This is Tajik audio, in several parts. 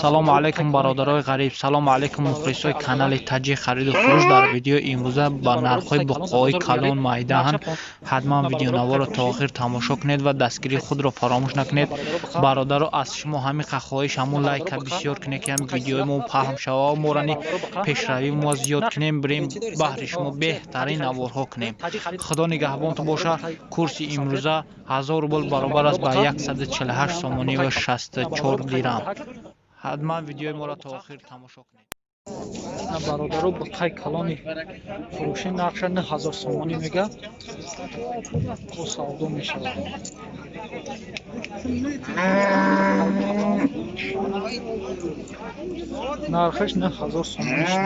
Салому алайкум, бародарои ғариб, салому алайкум, мухлисои канали Таҷик хариду фурӯш. Дар видеои имрӯза ба нархҳои буққаҳои калон майдаҳанд. Ҳатман видеонаворро то охир тамошо кунед ва дастгирии худро фаромӯш накунед. Бародаро, аз шумо ҳамин хоҳиш, ҳамун лайка бисёр кунед, ки ҳамин видеои мо паҳн шава, морани пешравии мо зиёд кунем, бирем баҳри шумо беҳтарин наворҳо кунем. Худо нигаҳбонтон бошад. Курси имрӯза 1000 рубл баробар аст ба 148 сомонӣ ва 64 дирам. Ҳатман видеои моро то охир тамошо кунед. Бародаро, буққаи калони фурӯшӣ нархша 9000 сомонӣ мега, бо савдо мешавад. Нархаш 9000 сомонӣ шуд.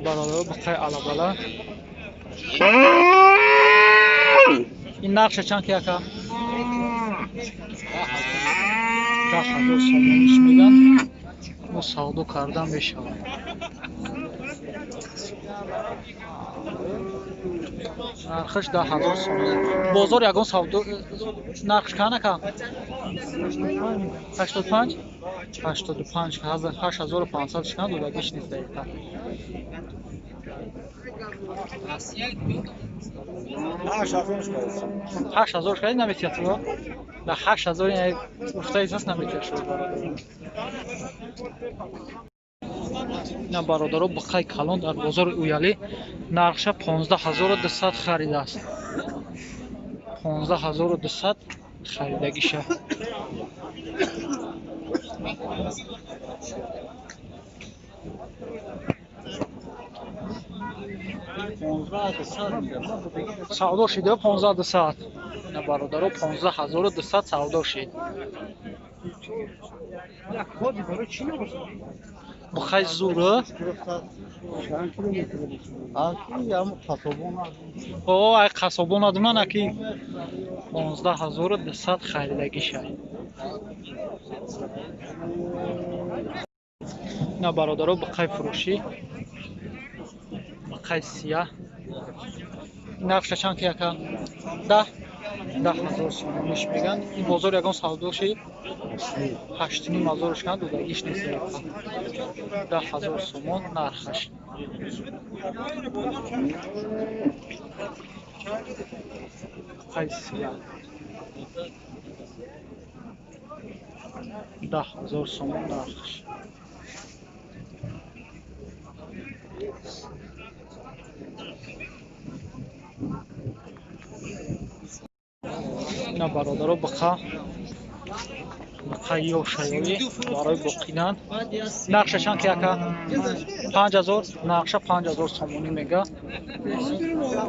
Бародаро, буққаи алабала ин нархша чанд ки, ака? 10 000 сомониш меган, мо савдо карда мешавад. Нархаш 10 000 сомонӣ. Бозор ягон савдо нархш кан, ака? 85, 85, 8500 шкан додагиш нест дақиқа. 8000 шкади наметиҳад ту? Да 8000 гуфтаисаст, наметиҳад шуд. Ина, бародаро, буққаи калон дар бозори Уялӣ нархша 15 200 харидааст. 15 200 харидагиша. Савдо шида 15 200. Ина, бародаро, 15 200 савдо шид. Бухай зур. О, ай қасобон адунан аки 15 200 харидагиша. Ина, бародаро, буқай фурӯшӣ, буқай сияҳ нархша чанд ки, ака? 10 000 сомониш меган. Ин бозор ягон савдо шид? 8 500 шкан додагиш нест. 10 000 сомон нархаш. Буқай сияҳ 10 000 сомон нархаш. Ина, бародаро, буқа, буқа ёшаёӣ барои боқидан нархша чанд ки, ака? 5000 нархша, 5000 сомонӣ мега.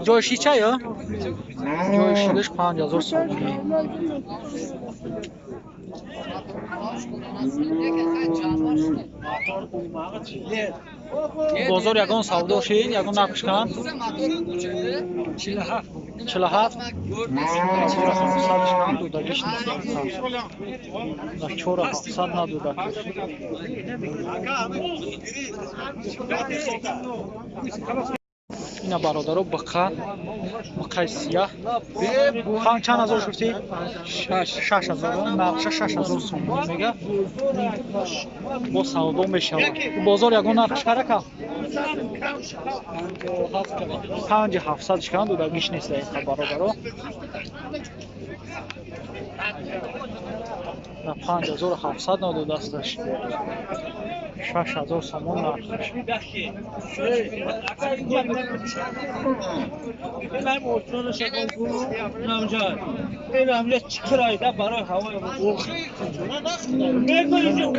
Ҷойши ча ё ҷойи шидаш 5000 сомонӣ. Бозор ягон савдо шид, ягон нарх кан? 47 700 шкан додагиш нест. 4700 надода. Ина, бародаро, буқа, буқаи сияҳ чанд ҳазор гуфтӣ? 6000 нархша, 6000 сомонӣ мега, бо савдо мешавад. Бозор ягон нархш карака? 5700 шкан додагиш нест дақиқа, бародаро. 5700 надодасташ, 6000 сомон нархаш.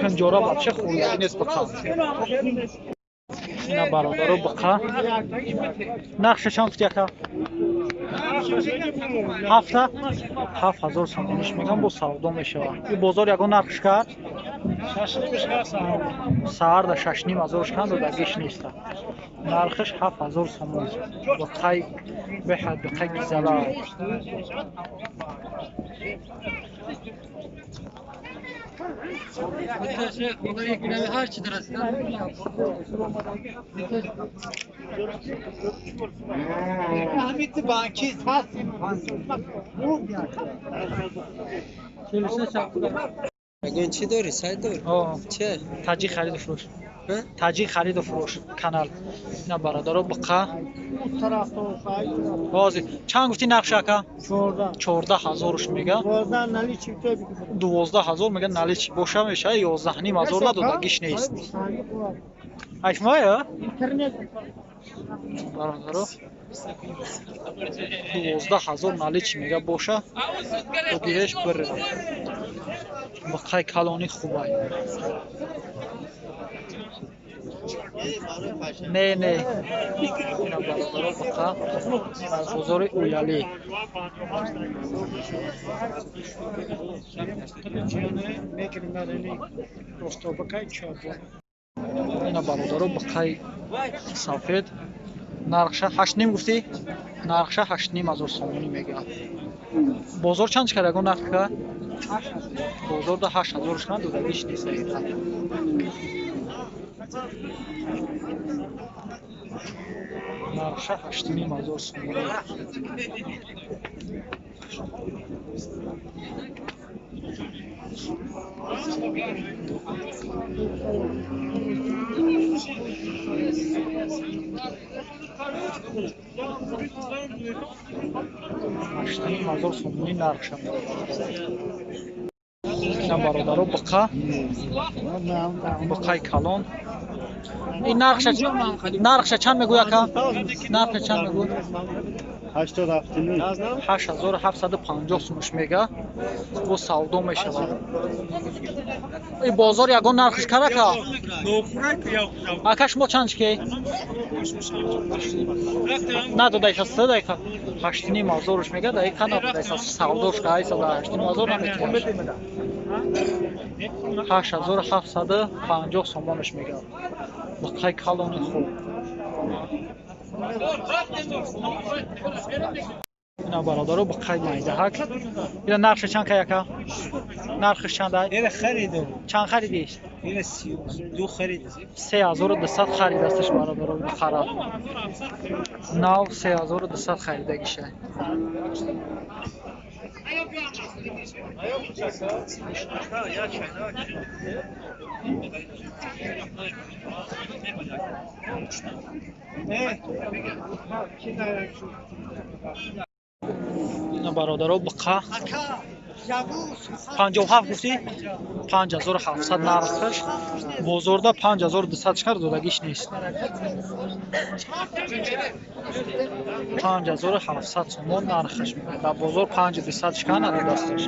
Канҷора вообще хӯрдагӣ нест буқа. Ина, бародаро, буқа нархша чанд гуфти, ака? Ҳафта 7000 сомониш меган, бо савдо мешавад. И бозор ягон нархш кард? Саҳар да 6500 шкан додагиш неста. Нархаш 7000 сомон. Буқай беҳад буқай гизала. Чӣ дорӣ? Сайт дорӣ? Че? Таҷик хариду фурӯш. Таҷик хариду фурӯш канал. Ина бародаро буқа. Ҳозир чанд гуфтӣ нархш ака? 14 000-ш мега. 12 000 мега, наличи боша меша 11 500 надодагиш нест. Айшмая? Бародаро 12 000 наличи мега боша. Додиеш бирра. Буқай калони хубай. Не, не. Ина бародаро буқа аз бозори Уялӣ. Ина бародаро буқай сафед нархша 8,5 гуфтӣ? Нархша 8 500 сомонӣ мегӯяд. Бозор чанд чикар ягон нарх ка? Бозорда 8000 шкан додагиш нест ҳақиқат. Нархша 8 500 сомонӣ. 8 500 сомонӣ нархша. Ина бародаро буқа, буқаи калон. Ин нархша чанд мегӯй ака? Нархша чанд мегӯй? 8750 сумуш мега. Бо савдо мешавад. Ин бозор ягон нархш кар ака? Ака шумо чанд чике? Надодаиса се дақиқа. 8 500-ш мега, дақиқа надодаиса савдош каиса да 8 500 наметавонад. 8750 сомонаш мега. Буқаи калони хуб. Ина бародаро буқаи майдаҳак. Ина нархша чанд кай ака? Нархш чанд ай? Ина харидам. Чанд харидиш? Ина 32 харидам. 3200 харидасташ бародаро буқара. Нав 3200 харидагиша. Ина бародаро буқа 57 гуфтӣ? 5700 нархаш. Бозорда 5200 чикар додагиш нест. 5700 сомон нархаш мегӯяд. Дар бозор 5200 чикар надодасташ.